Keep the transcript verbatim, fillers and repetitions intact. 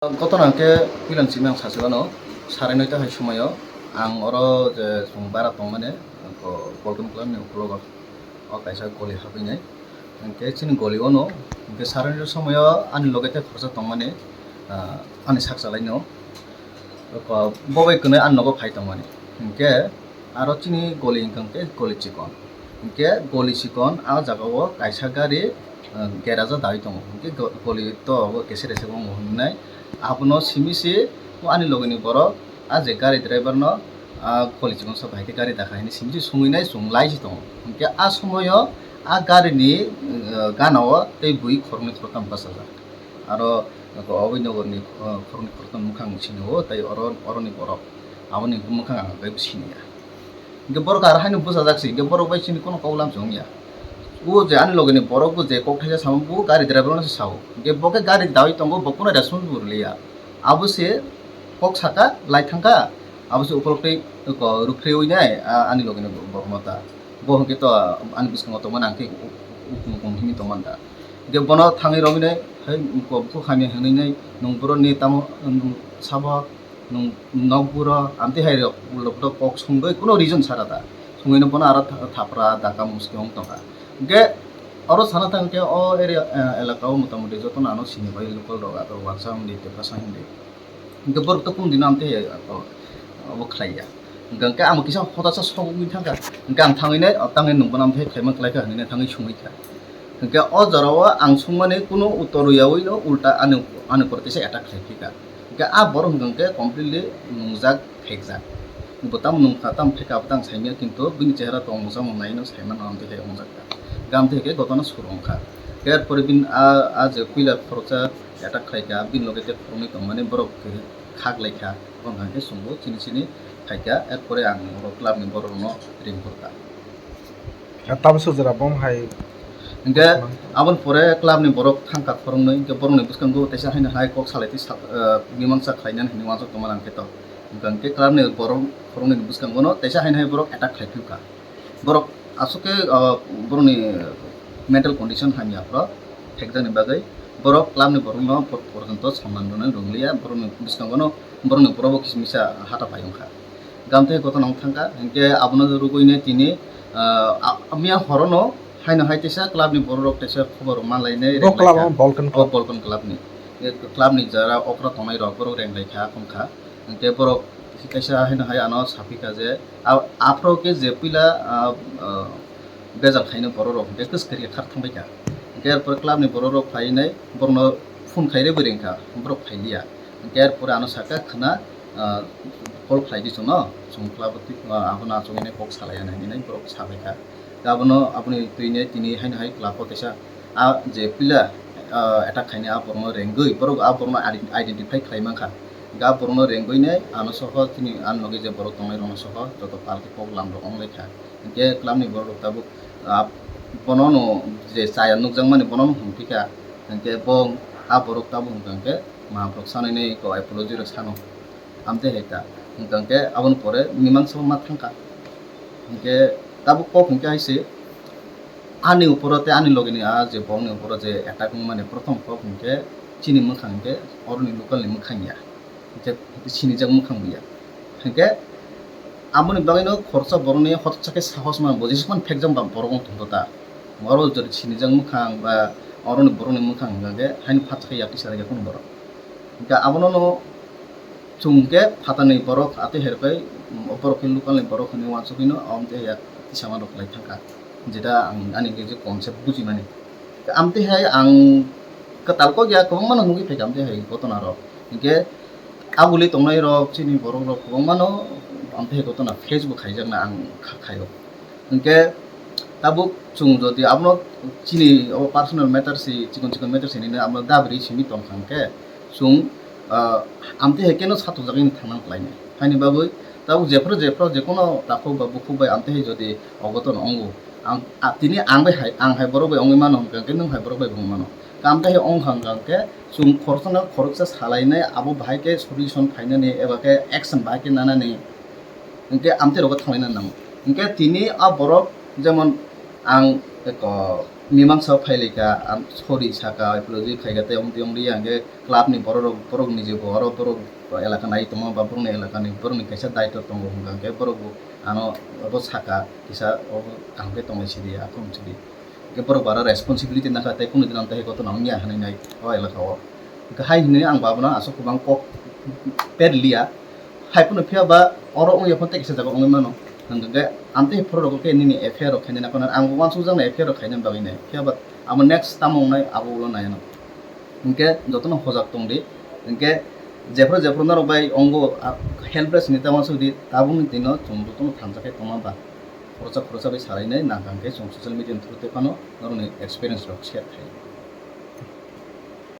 Gotona hwnkhe puilani simi ang sachi mano, sare noita hai somoio ang oro je chwng bara tongmani, ko Bolton Club ni ukologo o kaisa goli habwinai. Hwnkhe chini goli ono, hwnkhe sare noita somoio ani loge tei khoroksa tongmani, ah, ani sak chalaino, ko bo bai kwnwi ani nogo phai tongmani. Hwnkhe aro chini goli hwnkhe goli chikon. Hwnkhe goli chikon a jagao kaisa gari, ah, garage o dawi tongo. Hwnkhe go-, goli to obo kese rese bo wng hwnwi. Abono simi se o ani logini borok a je gari driver no, ah, goli chikon sa bai khe gari dakha hini simi se sungwi nai chwng lai se tongo. Hwnkhe a somoio a gari ni, ah, gana o tei bui khoroknwi khoroktham bachajak. Aro oboi nogor ni, ah, khoroknwi khoroktham mwkhang sini o tei oro, oroni borok aboni mwkhang ang khe siniya. Hwnkhe borok aro haino bwsajak se, hwnkhe borok bai chini kono kok lam se wngya. O je ani loge ni borok bo je kok thaisa samo bo gari driver no se sao. Hwnkhe bo khe gari dawi tongo, bo kono response bo rwliya. Abo se kok saka, lai thangkha, abo se ukolok tei ko rukrewi nai, a, ani loge ni borok no ta. Bo hwnkhe to ani bwskango tongmani ang khe u-, u-, ukung ukung himwi tongmani da. Hwnkhe bono thangwi romwi nai, hai ko bukhuk hamya hwnwi nai, nwng boro ni tamo, nwng sabo, nwng nok buro, amtwi hai rok ulo phuto kok songwi kuno reason sara da. Songwino bono aro tha-, thapra, daka, muski wng tongkha. Hwnkhe oro sana thang khe o area, eh, elaka o motamoti jotono ano sini bai local rok, ator Wansa hindi, Tiprasa hindi. Hwnkhe borok to kunu dino amtwi hai, oh, obo khlaiya. Hwnkhe ang kisa hotasa sogwi thangkha. Hwnkhe ang thangwi nai, oh, tangwi nwng bono amtwi khlaima khlaikha hwnwi nai thangwi songwi kha. Hwnkhe o jorao ang songmani kunu uttor rwyawi no ulta ani, ani upor teisa attack khlai phika. Hwnkhe a borok hwnkhe completely nungjak, phekjak. Bo tamo nungkha, tamo pheka, abo tang saimanya, kintu bini chehara tong mosang mung naino saimano, amtwi khe wngjak kha. Hwnkhe amtwi khe gotona sur wngkha. Hwnkhe er pore bini a, a je puila khoroksa attack khlaikha, bini loge tei khoroknwi tongmani borok khe khak laikha, bono hwnkhe chwngbo chini chini phaikha, er pore ang oro club ni borok rokno ring phurkha. Tabuk sujra bom hai. Hwnkhe aboni pore club ni borok thangkha khoroknwi, hwnkhe borokni bwskango teisa haino hai kok salai twi sak-, eh, mimangsa khlainani hinwi uansuk tongmani ang khe to. Hwnkhe club ni borok khoroknwi ni bwskango no teisa haino hai borok attack khlai phiyokha. Borok aswk khe, ah, borokni mental condition hamya, borok thekjakni bagwi borok clubni borokno por-, porjonto sonnam rwna rwngliya, borokni bwskango no borokni borokbo kisa misa hata pai wngkha. Gamthe gotona wng thangkha, hinkhe abono rwgwino tini, ah, a-, miya horono haino hai teisa clubni bororok teisa khobor manlainai. Bo club renglaikha. Ang Bolton O club. Bolton clubni. E clubni jara okra tongnai rok borok renglaikha, khongkha. Hinkhe borok kaisa haino hai ano saphikha je, a-, aphuru khe je puila, a, a, bejal khaino bororok hinkhe kwswk khe khar thangbaikha. Hinkhe er pore clubni bororok phainai borokno phone khairwi bo ringkha, borok phailiya. Hinkhe er pore ano sakha khwna, a, call khlai di chwngno, chwng club o twi, a, abono achugwi nai kok salai ya nai hinwi borok sabaikha. Abono, aboni twino tini haino hai club o teisa a je puila, ah, attack khainai a borokno rengwi, borok a borokno ide-, identify khlai mankha. Ga borokno rengwino ano soho chini ano logi je borok tongnai rokno soho joto pal khe kok lam rok wng laikha. Hinkhe club ni borok rok tabuk, ah, bono no je chaya nukjakmani bono no hwnphikha. Hinkhe bo a borok tabuk hwnkha hinkhe mahaborok sanwi nai ko apology rok sano. Amtwi hai ta. Hwnkha hinkhe aboni pore mimangsa ma thangkha. Hinkhe tabuk kok hinkhe hai se ani uporo tei ani logini a je borokni uporo je attack wngmani prothom kok hinkhe chini mwkhang hinkhe oroni local ni mwkhang ya. Hinkhe sinijak mwkhang ya. Hinkhe aboni bagwino khoroksa borokni hotsa khe sahos mano bo jesukmani phekjak ba borok wng tongkha ta. Oro jodi sinijak mwkhang ba oroni borokni mwkhang hinkhe haino phatsa khe yak tisa rwya kunu borok. Hinkhe abono no chwng khe phatarni borok atwi hai rwkhe, um, borok khe local ni borok hinwi uansugwino, um, tei yak tisama rok lai thangkha, jeta ang ani khe je concept bujimani. Amtwi hai ang kwtal kok ya kwbangma no nugwi phaikha, amtwi hai gotona rok. Hinkhe aguli tongnai rok, chini borok rok kwbangma no amtwi hai gotona face bo khaijakna ang kha-, khaio. Hinkhe tabuk chwng jodi abono chini o personal matter si, chikon chikon matter si hinwi abono dabri simi tongkha hinkhe chwng, ah, amtwi hai keno satokjagwi thangna kwlainai. Haini bagwi tabuk jephru jephru jekono takhuk ba bukhuk bai amtwi hai jodi ogoton wngo, ang, a, tini ang bai hai, ang hai borok bai wngwi mano hwnkha hinkhe nwng hai borok bai bo wngwi mano. Amtwi hai wngkha hwnkha hinkhe chwng khoroksano khoroksa salainai abo bahai khe solution phainani eba khe action bahai khe nanani. Hinkhe amtwi rogo thanglaina nango. Hinkhe tini a borok jemon ang eko mimangsa phailaika, am, sorry saka, apology khaika, tei ongtwi ongdi ya, hwnkhe club ni borok rok, borok ni je bo oro borok elaka nai tongma ba borok ni elaka ni borok ni kaisa daitw tongo hwnkha, hwnkhe borok bo ano obo saka kisa obo kaham khe tonglai sidi, akhung sidi. Hwnkhe borok bo aro responsibility nakha tei kunu din ang tei koto nang ya hinwi nai o elaka o. Hwnkhe hai hinwi ang bo abono aswk kwbang kok per liya. Hai phano phiya ba oro wngya phano tei kisa jaga wngwi mano. Hwnkhe ang tei phoro rok khe nini F I R rok khainai na phano ang bo uansukjaknai F I R rok khainani bagwi nai. Phiya ba abo next tamo wngnai abo ulo nai ano. Hwnkhe jotono hojak tong di. Hwnkhe jephru jephru norok bai ongo, ah, helpless hinwi tamo suk di, tabukni dino chwng jotono thansa khe tongma ba. Khoroksa khoroksa bai salainai nang kha hwnkhe chwng social media ni through tei phano norokni experience rok share khai.